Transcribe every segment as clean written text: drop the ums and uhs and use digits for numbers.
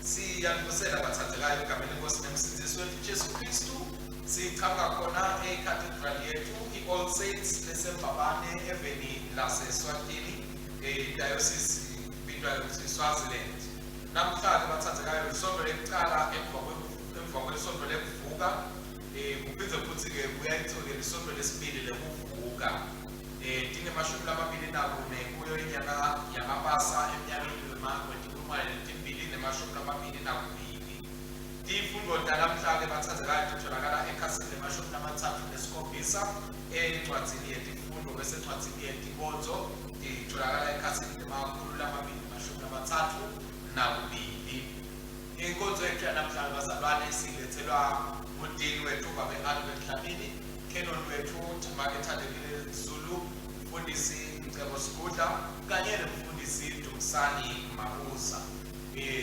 Siyanivusela bathandekayo egameni lenkosi nemsindisi wethu Jesu Kristu. Siqhamuka khona eCathedral yethu i-All Saints leseMbabane eveni laseSwatini eDiocese ibitwa ukuthi Swaziland. Namhlanje bathandekayo isonto lekuqala emva kwesonto lekuvuka kuphinde futhi-ke kuyayithi-ke lisonto lesibili lekuvuka. Tingemashumi lamabili nakune kuyo inyanga yamabasa eminyakeni wema-2022. Tifundo talamhla-ke bathandekayo titholakala ekhasini lemashumi lamathathu nesikhombisa encwadzini yetifundo, bese encwadzini yetinkonzo titholakala ekhasini lemakhulu lamabili mashumi lamathathu nakubili. Inkonzo yethu yanamhlanje bazalwane silethelwa ngudini wethu babe Alvin Dlamini, Canon wethu Thimake Thandekile Zulu, mfundisi Mcebo Sigudla kanye nemfundisi Dumisani Mabuza.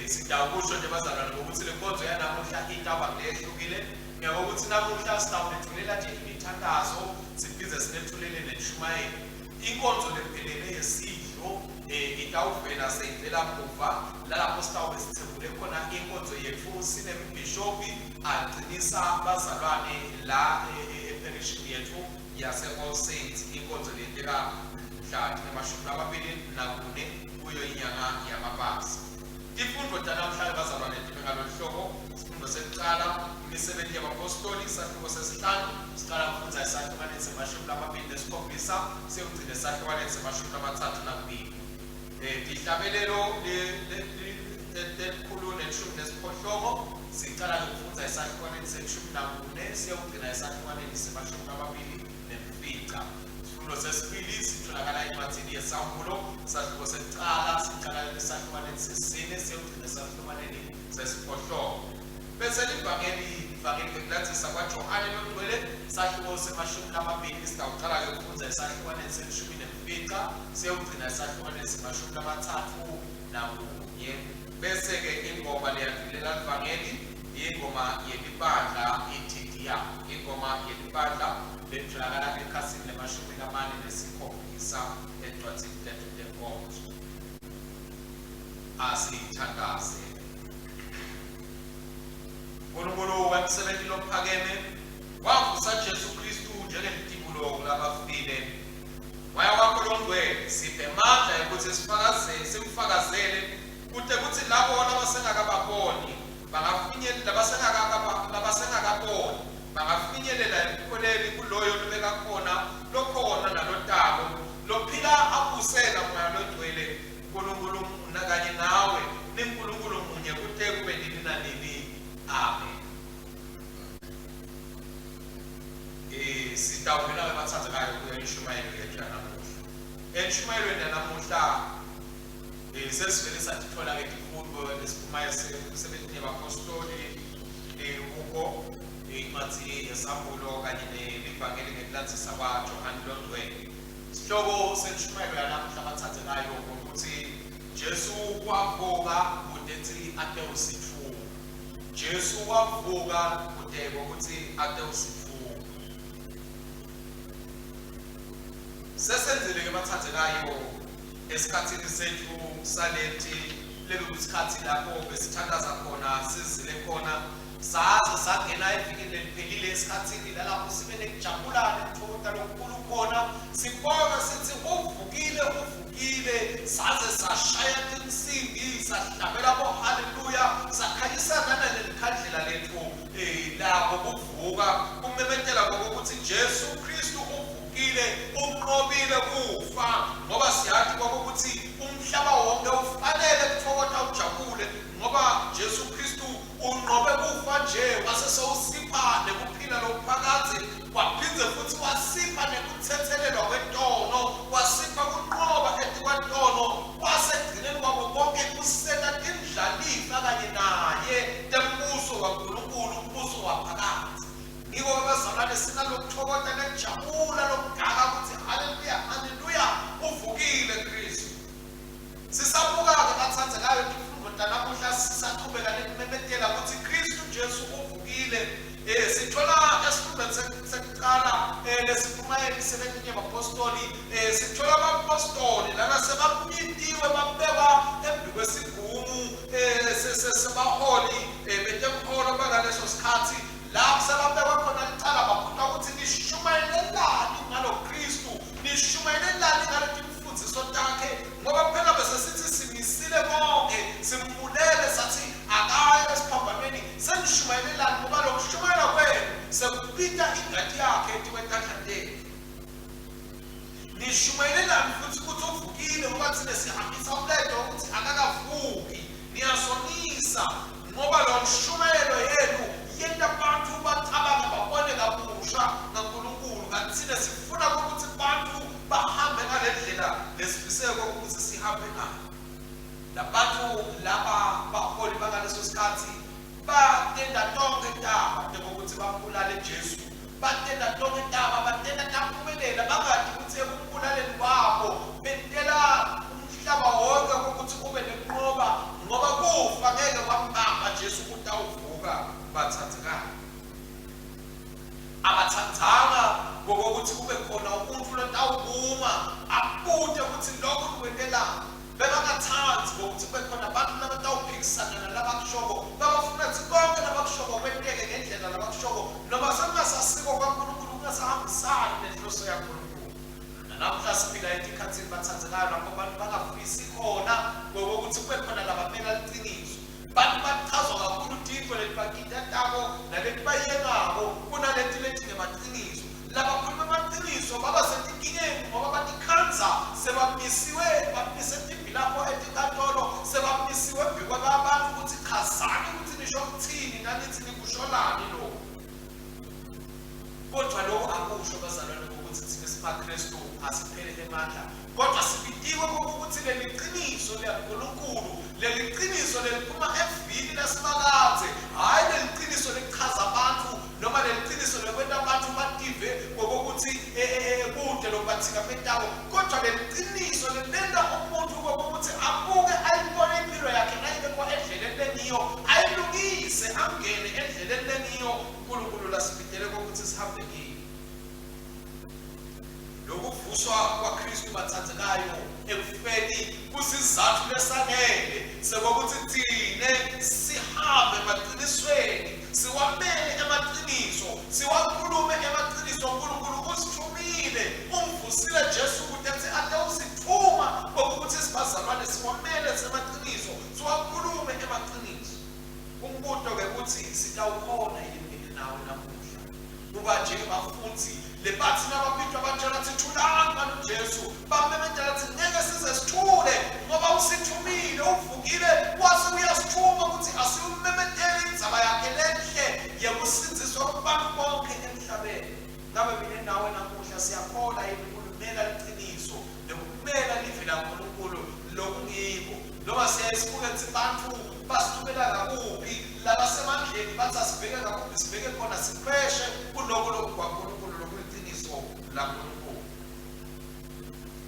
Sidawukusho nje bazalwane ngokuthi le nkonzo yanamuhla intaba kulehlukile ngekokuthi namuhla sitawunethulela nje imithandazo siphinde sinethulele nentshumayelo. Inkonzo lephelele yesidlo itawuvela seyivela muva lalapho sitawube sithembule khona inkonzo yethu sinembhishobhi agcinisa bazalwane la epherishini yethu yase-All Saints. Inkonzo leyenteka mhla tingemashumi lamabili nakune kuyo inyanga yamabasa. Tifundo tanamhlanje bazalwane time ngalolu hlobo. Sifundo sekucala, imisebenzi yabapostoli, isahluko sesihlanu, siqala kufundza esahlukwaneni semashumi lamabili nesikhombisa siyogcina esahlukwaneni semashumi lamathathu nakubili. Tihlabelelo lelikhulu neshumi nesiphohlongo, sicala kufundza esahlukwaneni seshumi nakune siyogcina esahlukwaneni semashumi lamabili nemfica. Sifundo sesibili sitholakala encwadzini yesambulo, sahluko sekucala, sicala esahlukwaneni sesine siyogcina esahlukwaneni sesiphohlongo. Bese livangeli, ivangeli ngekulandzisa kwaJohane longcwele, sahluko semashumi lamabili, sitawucala-ke kufundza esahlukwaneni seshumi nemfica siyogcina esahlukwaneni semashumi lamathathu nakunye. Bese-ke ingoma leyandvulela livangeli ingoma yelibandla iTidiya, ingoma yelibandla letholakala ekhasini lemashumi lamane nesikhombisa encwadzini tethu tenkonzo. Asithandaze. Nkulunkulu wemsebenzi lophakeme, wavusa Jesu Kristu njengelitibulo kulabafile. Moya wakho longcwele siphe emandla ekuthi sifakaze, simfakazele kute kutsi labo labasengakababoni labasengakaboni bangafinyelela ekukholeni kuloyo lobekakhona, lokhona nalotako, lophila abuse naMoya longcwele, Nkulunkulu kanye nawe niNkulunkulu munye kute kube nini nanini. Amen. Sitawungena-ke bathandekayo kuyo inshumayelo yethu yanamuhla. Entshumayelweni yanamuhla sesivele satithola-ke tifundo lesiphuma emsebenzini yabapostoli, kuko incwadi yesambulo kanye nelivangeli ngekulandzisa kwaJohane longcwele. Sihloko sentshumayelo yanamuhla bathandekayo ukuthi Jesu wavuka kute thi atewusitfuka. Jesu wavuka kute ukuthi atewusitfuka. Sesenzile-ke bathandekayo esikhathini sethu saleti lekusikhathi lapho besithandaza khona, sizile khona, saze sangena evikini leliphelile esikhathini lalapho sibe nekujabula nekuthokoza lokukhulu khona, sibonga sithi uvukile, uvukile, saze sashaya tinsimbi, sahlabela bo-haleluya, sakhanyisana nalelikhandlela lethu labo kuvuka, kumemetela kokuthi Jesu Kristu uvukile, unqobile kufa, ngoba siyathi kwakukuthi umhlaba wonke ufanele kuthokoza ujabule ngoba Jesu Kristu unqobe kufa nje wase sewusipha nekuphila lokuphakadze, waphindze futhi wasipha nekuthethelelwa kwetono, wasipha kunqoba etikwetono, wasekugcineni kwabo konke usenta tindlalifa kanye naye tembuso waNkulunkulu, umbuso waphakadze. Ngiko bazalwane sinalokuthokoza nekujabula lokugaka ukuthi haleluya, haleluya, uvukile Kristu. Sisabuka-ke bathandekayo tifundo tanamuhla, sisachubeka nekumemetela ukuthi Kristu Jesu uvukile. Sithola esifundweni sekucala lesiphuma emisebentini yabapostoli, sithola abapostoli lana sebamitiwe babekwa embi kwesigungu. Sebaholi betenkholo bangaleso sikhathi la sebabekwa khona licala, bakhutwa ukuthi nishumayelelani ngalo Kristu, nishumayelelani ngaleti mfundiso takhe, ngoba phela bese sithi simisile konke, simbulele, sathi akaye esiphambanweni. Senishumayelelani? Ngoba lo kushumayela kwenu sekubita ingati yakhe etikwetandla tenu. Nishumayelelani futhi ukuthi uvukile, ngoba thina sihambisa umlayeto wokuthi akakavuki? Niyazonisa, ngoba lo nshumayelo yenu yenta abantu bacabange, babone kabusha ngaNkulunkulu, kanti thina sifuna ukuthi bantu bahambe ngale ndlela lesifiseko ukuthi sihambe ngayo. Labantu laba, baholi bangaleso sikhathi, batenda tonke taba tekokuthi babulale Jesu. Batenda tonke taba, batenda taphumelela, bangati ukuthi ekubulaleni kwabo bentela umhlaba wonke ukuthi ube nekunqoba, ngoba kufa ngeke kwambamba Jesu, kutawuvuka. Bathandekayo, abathandzanga ngokokuthi kube khona umuntu lotawukuma abute ukuthi lokhu kwentelani. Bebangathandi ngokuthi kube khona abantu labatawuphikisana nalabakushoko. Babafuna ukuthi konke labakushoko kwenteke ngendlela labakushoko, noma sekungasasiko kwaNkulunkulu, kungasahambisani nenhloso yaNkulunkulu. Nanamuhla siphila etikhathini, bathandekayo, lapho abantu bangafisi khona ngokokuthi kube khona labamela liciniso. Bantu bachazwa kakhulu tintfo letibakitatako naletibayengako kunaleti letingemaciniso. Labakhuluma emaciniso baba setinkingeni, ngoba batikhandza sebamisiwe, bamise timbilapho etinkantolo, sebamisiwe embikwebantfu ukuthi chazani ukuthi nisho kuthini nanithi nikusholani lokhu. Kodwa lokho akusho, bazalwane, ukuthi thina simaKristu asiphele emandla, kodwa sibitiwe ukuthi leli qiniso liyaNkulunkulu, leli qiniso leliphuma evini lasimakadze, hhayi leli qiniso lekuchaza abantu noma leli qiniso lekwenta abantu bative ngokokuthi kude lokubathikametayo, kodwa leli qiniso lelenta umuntu kokuthi abuke, ayibone impilo yakhe nayibekwa endleleni lengiyo, ayilungise, angene endleleni lengiyo uNkulunkulu lasibitele kokuthi sihambe kiyo. Lokuvuswa kwaKristu, bathandekayo, ekufeni kusizathu lesanele sekokuthi thine sihambe emaqinisweni, siwamele emaqiniso, siwakhulume emaqiniso. uNkulunkulu usithumile, umvusile Jesu ukuthi ate usithuma kokuthi sibazalwane siwamele semaqiniso, siwakhulume emaqiniso. Umbuto-ke ukuthi sitawukhona yini mina nawe namuhla kuba njengebafundi lebathi nabapitwa batshela thi thulani ngalo Jesu, bamemetela thi ngeke size sithule, ngoba usithumile, uvukile wase uyasithuma ukuthi asiwumemetele indzaba yakhe lenhle yekusindziswa kubantu bonke emhlabeni. Ngabe mina nawe namuhla siyakhona yini ukulimela liciniso nokumela livi laNkulunkulu lokungiko, noma siyaye sibuke ukuthi bantu basithumela ngakuphi, labasemandleni bathi asibheke ngakuphi, sibheke khona, sikhweshe kuloko lokhu kwaNkulunkulu lokuliciniso laNkulunkulu?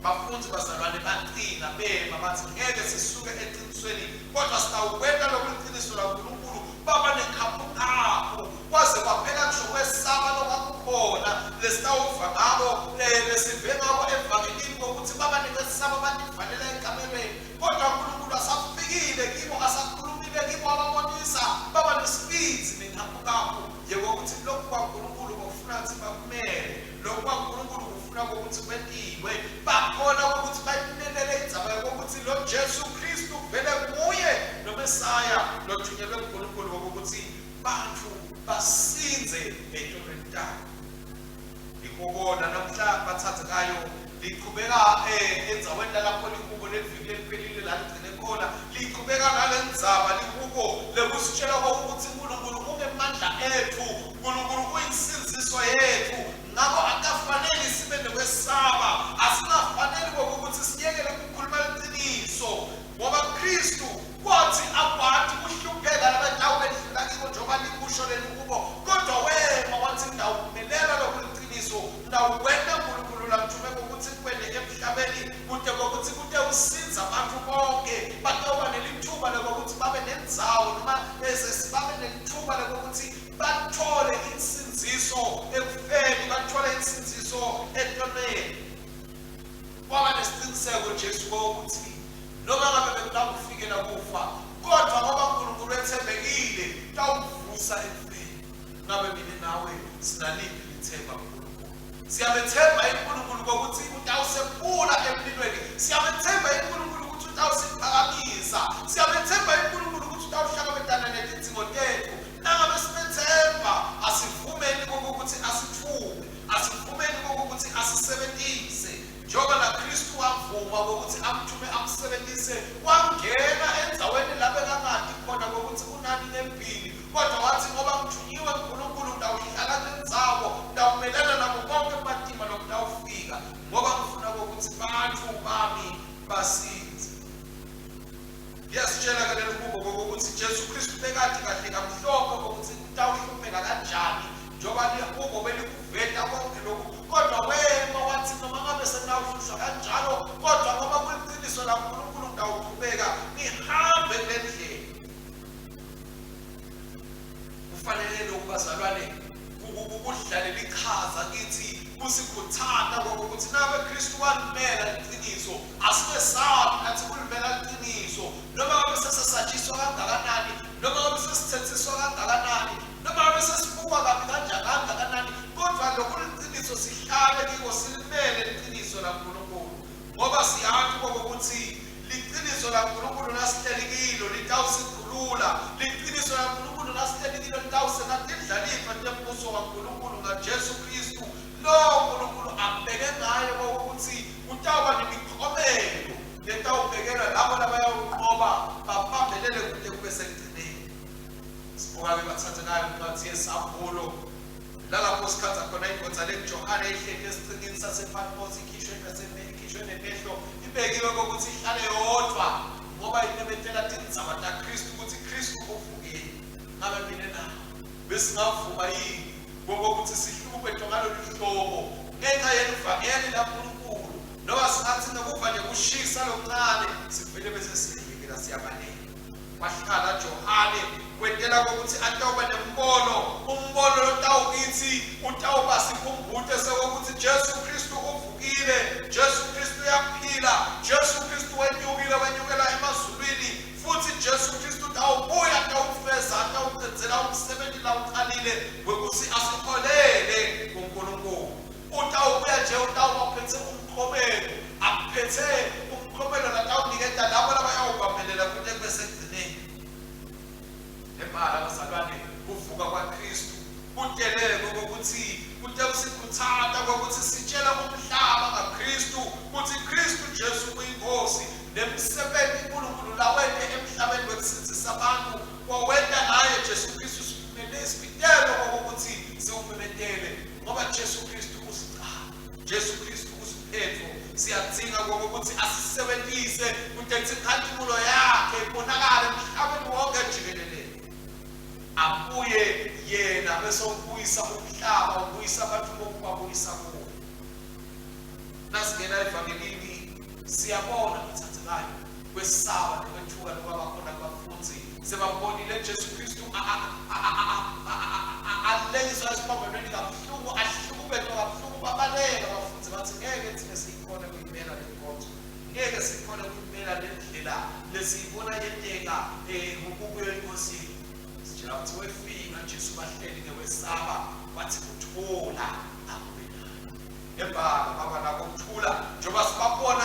Bafundi, bazalwane, baqina bema, bathi ngeke sisuke eqinisweni, kodwa sitawukwenta lokuliciniso laNkulunkulu. Baba nekhaphukhaphu kwaze kwaphela ngisho kwesaba lokwakukhona lesitawuva ngabo, lesive ngabo evangelini, kokuthi baba nekwesaba, bativalela ekamereni. Kodwa uNkulunkulu asafikile kibo, asakhulumile kibo, ababonisa, baba nesibindzi nekhaphukhaphu yekokuthi lokhu kwaNkulunkulu kokufuna ukuthi bakumele, lokhu kwaNkulunkulu kufuna kokuthi kwentiwe. Bakhona ukuthi bayimelele indzaba yokuthi lo Jesu Kristu vele nguye lo Mesaya lothunyelwe uNkulunkulu wokuthi bantu basindze etonweni tabo. Ikubona namhla, bathathekayo, liqhubeka endzaweni lalapho lihubo leliviki leliphelile laligcine khona. Liqhubeka ngale ndzaba lihubo lekusitshela kokuthi uNkulunkulu ungemandla ethu, uNkulunkulu uyinsindziso yethu, ngakho akafanele sibe nekwesaba, asingafanele kokuthi siyekele ukukhuluma iqiniso, ngoba Kristu kwathi akwati kuhlupheka labatawedlula kiko, njengoba likusho leli kubo, kodwa wema wathi ngitawukumelela lokuliciniso, ngitawukwenta uNkulunkulu lamthume kokuthi kwene emhlabeni kude kokuthi kute usinza abantu bonke, batawuba nelithuba lokuthi babe nendzawo noma babe nelithuba lokuthi bathole insindziso ekufeni, bathole insindziso etonweni. Kwaba nesiqiniseko Jesu kokuthi noma ngabe bekunakufikela kufa. Kodwa ngoba uNkulunkulu ethembekile, utawuvusa ekufeni. Ngabe mina nawe sinaliphi lithemba kuNkulunkulu? Siyamethemba uNkulunkulu ngokuthi utawusephula emlilweni. Siyamethemba uNkulunkulu ukuthi utawusiphakamisa. Siyamethemba uNkulunkulu ukuthi utawuhlangabetana netidzingo tethu. Nangabe simethemba, asivumeni kokuthi asithume, asivumeni kokuthi asisebenzise. Njengoba naKristu wavuma kokuthi amthume amsebenzise, wangena endzaweni la bekangati khona kokuthi kunani nempili, kodwa wathi ngoba ngithunyiwe uNkulunkulu ngitawuhlala kulendzawo, ngitawumelana nabo bonke bumatima lokutawufika, ngoba ngifuna kokuthi bantfu bami basindze. Liyasitshela ke leli hubo kokuthi Jesu Kristu bekade kahle kamhlophe kokuthi utawuhlupheka kanjani, njengoba lihubo belikuveta konke lokhu, kodwa wema wathi noma ngabe senawuhlushwa kanjalo, kodwa ngoba kuliqiniso laNkulunkulu ngitawuqhubeka ngihambe kule ndlela. Kufanele lokhu bazalwane kudlalela iqhaza kithi, kusikhuthaza kokuthi nabe Kristu walimela iqiniso, asingesabi nathi kulimela iqiniso, noma ngabe sesesatshiswa kangakanani, noma ngabe sesithethiswa kangakanani, noma ngabe sesibukwa kabi kanjani kangakanani, kodwa lokuliqiniso sihlale kiko, silimele iqiniso laNkulunkulu, ngoba siyazi kokuthi liqiniso laNkulunkulu nasihleli kilo litawusikhulula. Liqiniso laNkulunkulu nasihleli kilo litawusenatindlalifa tembuso waNkulunkulu ngaJesu Kristu, lo uNkulunkulu abheke ngaye kokuthi kutawuba nemiklomelo letawubhekelwa labo labayawunqoba babambelele kude kube sekugcineni. Sibuka-ke bathathekayo incwadi yeSambulo, lalapho sikhathi khona indoda leJohane ihleli esiqhingini sasePatmos, ikhishwe ikhishwe nemehlo, ibekiwe kokuthi ihlale yodwa ngoba imemetela tindzaba taKristu ukuthi Kristu uvukile. Ngabe mina na besingavuma yini ngokuthi sihlukubetwe ngalolu hlobo ngenxa yelivangeli laNkulunkulu, noma singathi nokuva nje kushisa lokuncane sivele bese siyayekela siyabaleka? Wahlala Johane kwentela kokuthi atawuba nembono, umbono lotawukithi utawuba sikhumbute sekokuthi Jesu Kristu uvukile, Jesu Kristu uyaphila, Jesu Kristu wenyukile, wenyukela emazulwini, futhi Jesu Kristu utawubuya atawufeza, atawucedzela umsebenzi lawuqalile wekuthi asiholele kuNkulunkulu. Utawubuya nje utawuba uphethe umklomelo, akuphethe umklomelo latawuniketa labo labayawubambelela kude kube sekugcineni. Nebhala bazalwane, kuvuka kwaKristu kuteleke kokuthi kutewusikhutsata kokuthi sitshele umhlaba ngaKristu ukuthi Kristu Jesu uyinkosi, nemsebenzi uNkulunkulu lawente emhlabeni wekusindzisa abantu wawenta ngaye Jesu Kristu. Simele sibitelwe kokuthi siwumemetele, ngoba Jesu Kristu usicala, Jesu Kristu usiphetho. Siyadzinga kokuthi asisebenzise kutethe inkhatimulo yakhe ibonakale emhlabeni wonke jikelele. Abuye yena bese ubuyisa umhlaba, ubuyisa abantu bokubabuyisa kuwo. Nasingena evangelini siyabona bathathekayo kwesaba nokwethuka lokwaba khona kubafundi sebambonile Jesu Kristu alengiswa esiphambanweni kabuhlungu, ahlukubetwa kabuhlungu, babaleka abafundi bathi ngeke thina siyikhone kuyimela le nkonzo, ngeke sikhone kuyimela le ndlela lesiyibona yenteka ngokubuya enkosini. Sitshela ukuthi wefika Jesu bahleli ngekwesaba, wathi kuthula akube nayo. Nebhala baba nako ukuthula, njengoba sibabona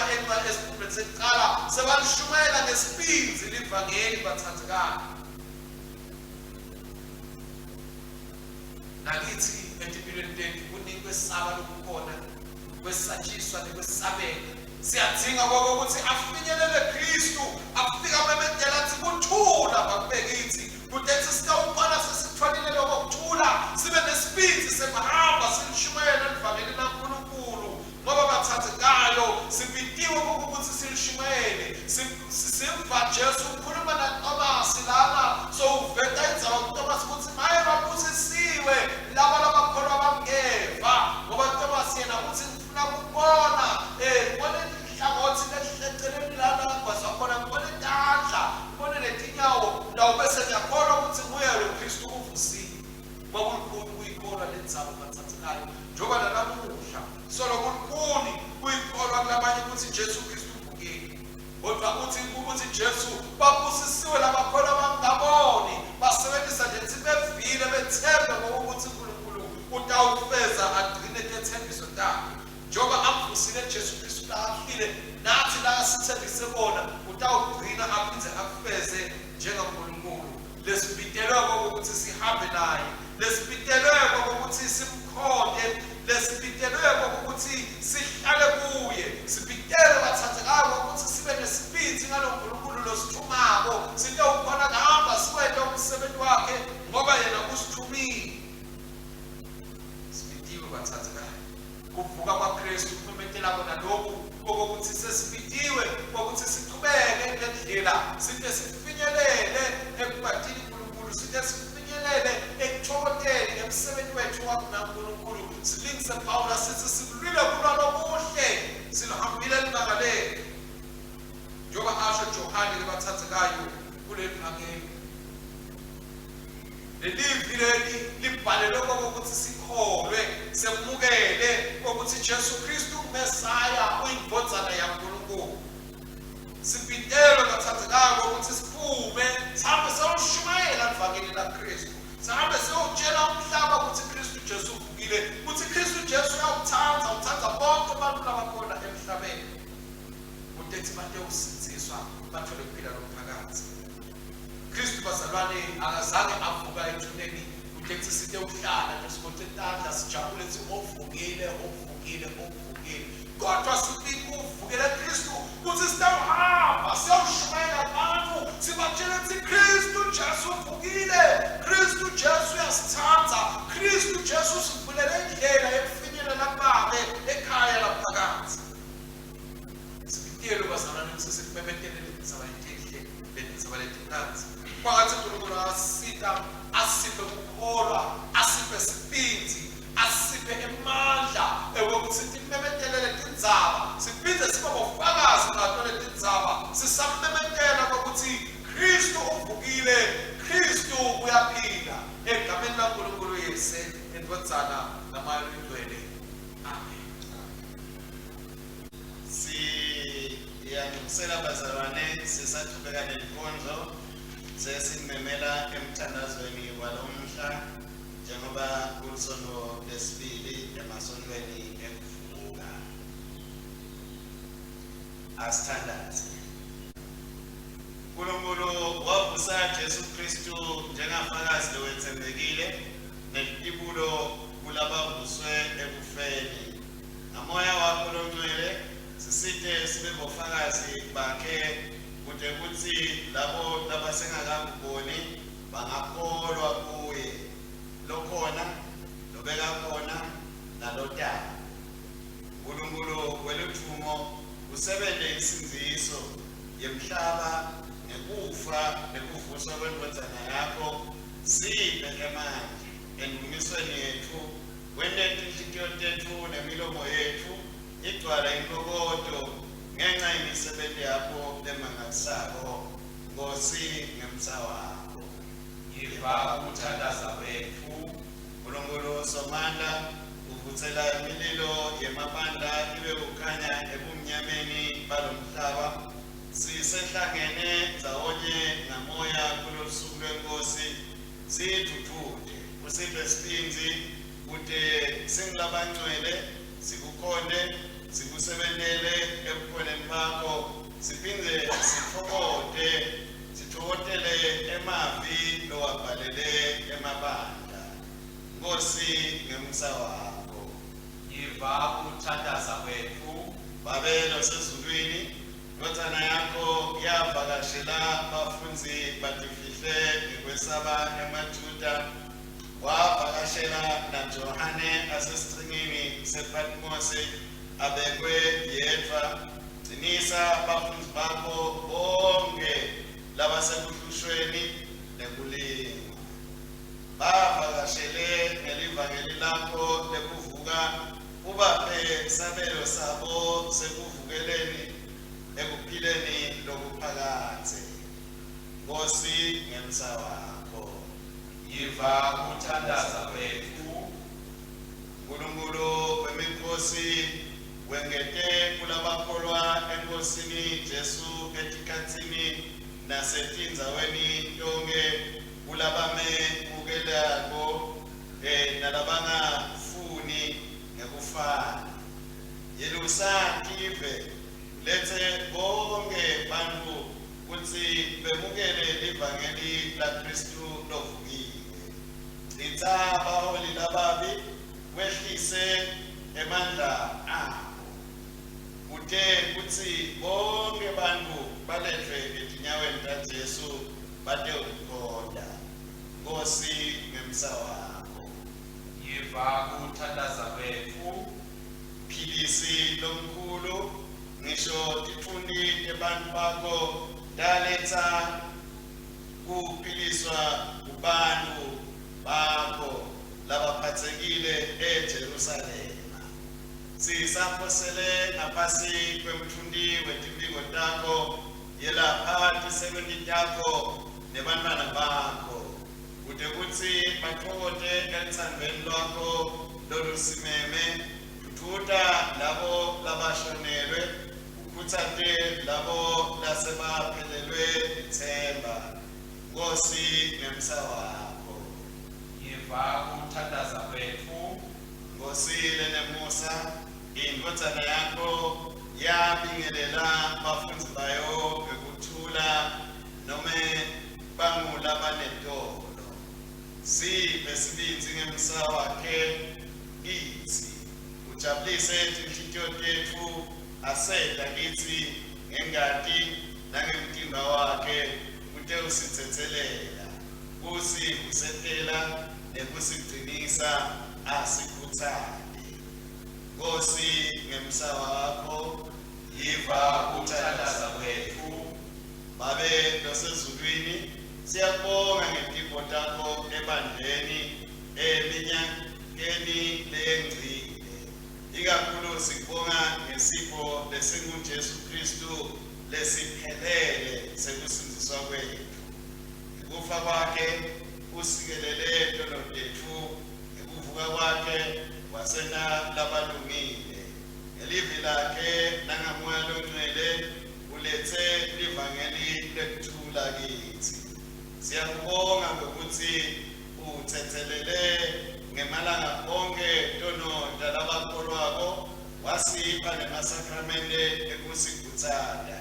esifundweni sekuqala sebalishumayela ngesibinzi livangeli bathandekayo. Nakithi etimpilweni tethu kuningi kwesaba lokukhona, kwesatshiswa nekwesabeka. Siyadzinga kokuthi afinyelele Kristu, afika amemedela athi kuthula bakube kithi, kutethi sitawubona sesitholile lokho kuthula, sibe nesibindi sekuhamba silishumayele livangeli laNkulunkulu, ngoba bathathekayo sibitiwe ukuthi silishumayele. Simva Jesu ukhuluma naTomasi lana, so uveta indzaba kuTomasi ukuthi maye babusisiwe laba labakholwa bangeva, ngoba Tomasi yena uthi ngifuna ukubona ngibone inhlangothi lehleceleni lana kagwazwa khona, ngibone tandla, ngibone netinyawo, ndawubese ngiyakholwa ukuthi nguye lo Kristu uvusiwe. Kwakulukhuni kuyikholwa le ndzaba bathathekayo, njengoba nanamuhla solo kulukhuni kuyikholwa kulabanye ukuthi Jesu Kristu uvukile. Kodwa uthi ukuthi Jesu babusisiwe labakholwa bangaboni, basebenzisa nje ukuthi bevile bethembe ngokuthi uNkulunkulu utawufeza agcine tethembiso takhe. Njengoba amvusile Jesu Kristu la afile, nathi la sithembise kona utawugcina aphindze akufeze njengaNkulunkulu. Lesibitelwe ukuthi sihambe naye, lesibitelwe ukuthi simkhonte, lesibitelwe ukuthi sihlale kuye, sibitelwe bathathekayo ukuthi sibe nesibindi ngalo Nkulunkulu losithumako, sitewukhona kuhamba siwente umsebenzi wakhe ngoba yena usithumile. Sibitiwe bathathekayo. Kuvuka kwaKristu kumemetela kona lokhu kokuthi sesibitiwe kokuthi sichubeke ngendlela side sifinyelele ekubatini uNkulunkulu, side sifinyelele ekuthokozeni emsebenzini wethu wakunaNkulunkulu. Silingise Pawula sithi sikulwile kulwa lokuhle, siluhambile libanga lethu, njengoba asho Johane lebathathekayo kuleli vangeli. Lelivi leli libhalelwe kokuthi sikholwe, semukele ukuthi Jesu Kristu uMesaya uyindvodzana yaNkulunkulu. Sibitelwe bathathekako ukuthi siphume sihambe siyoshumayela livangeli laKristu, sihambe siyotshela umhlaba ukuthi Kristu Jesu uvukile, ukuthi Kristu Jesu uyawuthanda, uthanda bonke abantu labakhona emhlabeni, kutethi batewusindziswa bathole kuphila lokuphakathi. Kristu bazalwane akazange avuka ethuneni kutethi sitewuhlala nje sigoce tandla sijabule sithi ovukile, ovukile, ovukile. Kodwa sifika uvukele Kristu kuthi sitawuhamba siyawushumayela abantu, sibatshele ukuthi Kristu Jesu uvukile, Kristu Jesu uyasithanda, Kristu Jesu usivulele indlela yokufinyelela kuBabe ekhaya laphakathi. Sibitelwe bazalwane ukuthi sikumemetele letindzaba letinhle, letindzaba letimnandzi. Kwangathi uNkulunkulu angasisita, asiphe kukholwa, asiphe sibindzi, asiphe emandla ekuthi timemetele letindzaba, siphindze sibe bofakazi ngato letindzaba, sisamemetela ukuthi Kristu uvukile, Kristu uyaphila. Egameni laNkulunkulu Yise, iNdvodzana naMoya loyiNgcwele. Amen. Siyanxusela bazalwane, sisachubeka nenkonzo, sesimemela emthandazweni walomhla njengoba kulisonto lesibili emasontweni ekuvuka. Asithandaze. uNkulunkulu wavusa Jesu Kristu njengafakazi lowethembekile nelitibulo kulabavuswe ekufeni. Ngamoya wakho longcwele sisite sibe bofakazi bakhe kude kutsi labo labasengakakuboni bangakholwa kuye lokhona, lobeka khona, nalotako. Nkulunkulu weludvumo usebente insindziso yemhlaba ngekufa nekuvuswa kwendvodzana yakho. Siphe emandla endumisweni yetfu, wente tinhlitiyo tetfu nemilomo yetfu igcwale intokoto ngenca yemisebenti yakho lemangalisako, Nkosi, ngemsa wakho. Yiva ukuthandaza kwetfu. Nkulunkulu Somandla, uvutsela imililo yemabandla ibe kukhanya ebumnyameni balomhlaba. Sisehlangene ndzawonye ngamoya kulolusuku lwenkosi, siyidvudvute, usiphe sibindzi kute singulabangcwele sikukhonte, sikusebentele ebukhoneni bakho, siphindze sitfokote, sitfokotele emavi lowabhalele emabandla. Nkosi, ngemsa wakho. Yiva ukuthandaza kwetfu. Babe losezulwini, ndvodzana yakho yavakashela bafundzi batifihle ngekwesaba emaJuda, wavakashela naJohane asesichingini sePatmose abekwe yedvwa. Gcinisa bafundzi bakho bonke labasekuhlushweni nekulingwa. Bavakashele ngelivangeli lakho lekuvuka, ubaphe sabelo sabo sekuvukeleni ekuphileni lokuphakadze. Nkosi, ngemsa wakho. Yiva ukuthandaza kwetfu. Nkulunkulu wemikhosi, Wengete kulabakholwa eNkosini Jesu etikhatsini nasetindzaweni tonkhe kulabamemukelako nalabangafuni ngekufana. Yelusa tive, lethe bonke bantfu kutsi bemukele livangeli laKristu lovukile. Chitsa baholi lababi, wehlise emandla abo, kute kutsi bonke bantfu baletfwe etinyaweni taJesu batewumkhonta. Nkosi, ngemsa wakho. Yiva kuthandaza kwetfu. Philisi lomkhulu, ngisho titfunti tebantfu bakho taletsa kuphiliswa kubantu bakho labaphatsekile eJerusalema. Sisaphosele ngaphasi kwemtfunti wetimphiko takho, yelapha tisebenti takho nebantfwana bakho, kute kutsi batfokote elutsandvweni lwakho lolusimeme. Dvudvuta labo labashonelwe, ukhutsate labo lasebaphelelwe litsemba. Nkosi, ngemsa wakho. Yiva kuthandaza kwetfu. Nkosi lenemusa, indvodzana yakho yabingelela bafundzi bayo ngekuthula nome bangulabanetolo. Siphe sibindzi ngemsa wakhe kitsi, ujabulise tinhlitiyo tetfu, aseta kitsi ngengati nangemtimba wakhe, kutewusitsetselela, kusivusetela nekusigcinisa, asikhutsate. Nkosi, ngemsa wakho, Yiva kuthandaza kwetfu. Babe losezulwini, siyakubonga ngetipho takho ebandleni eminyakeni leyengcile. Ikakhulu sikubonga ngesipho lesinguJesu Kristu lesiphelele sekusindziswa kwetfu. Ngekufa kwakhe usikelele tono tetfu, ngekuvuka kwakhe wasenta labalungile. Ngelivi lakhe nangaMoya Longcwele uletse livangeli lekuthula kitsi. Siyakubonga ngokuthi utsetselele ngemalanga onkhe tono talabakholwako, wasipha nemasakramente ekusikhutsata.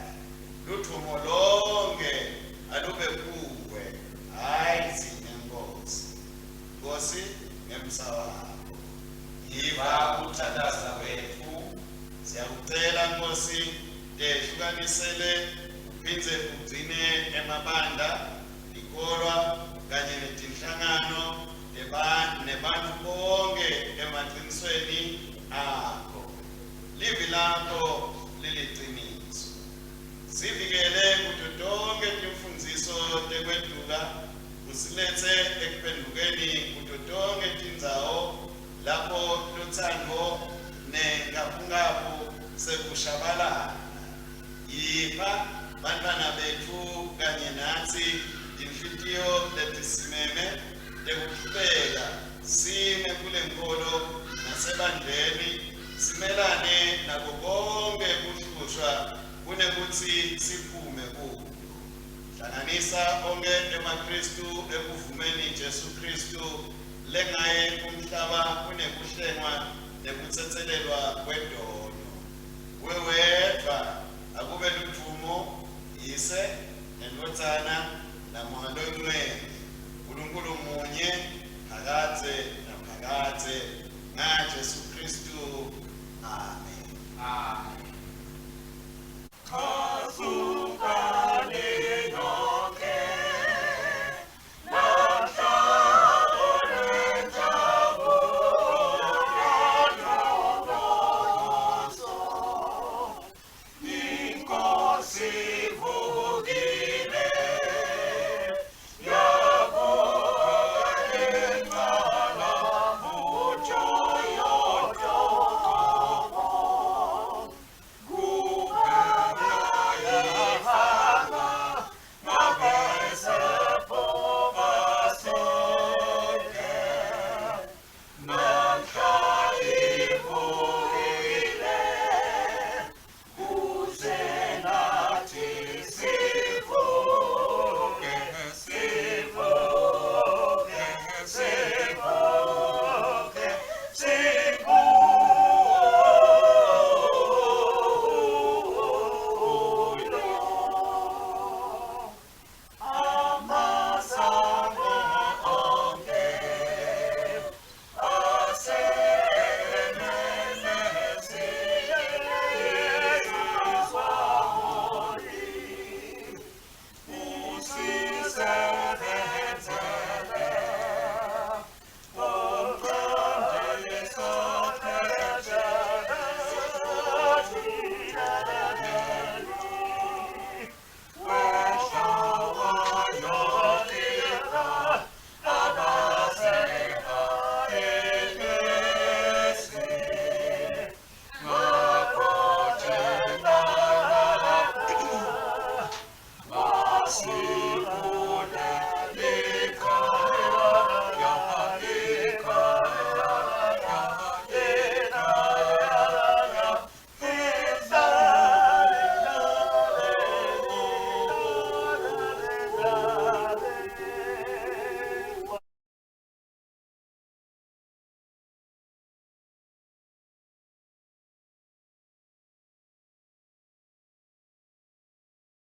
Ludvumo lonke alube kuwe, hhayi tsine Nkosi. Nkosi, ngemsa wakho. Yiva kuthandaza kwetfu. Siyakucela Nkosi, tehlukanisele uphindze ugcine emabandla, tikolwa kanye netinhlangano nebantfu bonke emaqinisweni akho. Livi lakho liliciniso. Sivikele kuto tonke timfundziso tekweduka, usiletse ekuphendukeni kuto tonke tindzawo lapho lutsandvo nenkaphunkapu sekushabalala. Yipha bantfwana betfu kanye natsi tinhlitiyo letisimeme tekuchubeka sime kulenkolo nasebandleni, simelane nako konke kuhlushwa kunekutsi siphume kuyo. Hlanganisa onke emaKristu ekuvumeni Jesu Kristu lengaye umhlaba kunekuhlengwa nekutsetselelwa kwedono. Wewedvwa akube ludvumo, Yise nendvodzana naMoya Longcwele, Nkulunkulu munye phakadze naphakadze, ngaJesu Kristu. Amen. Amen.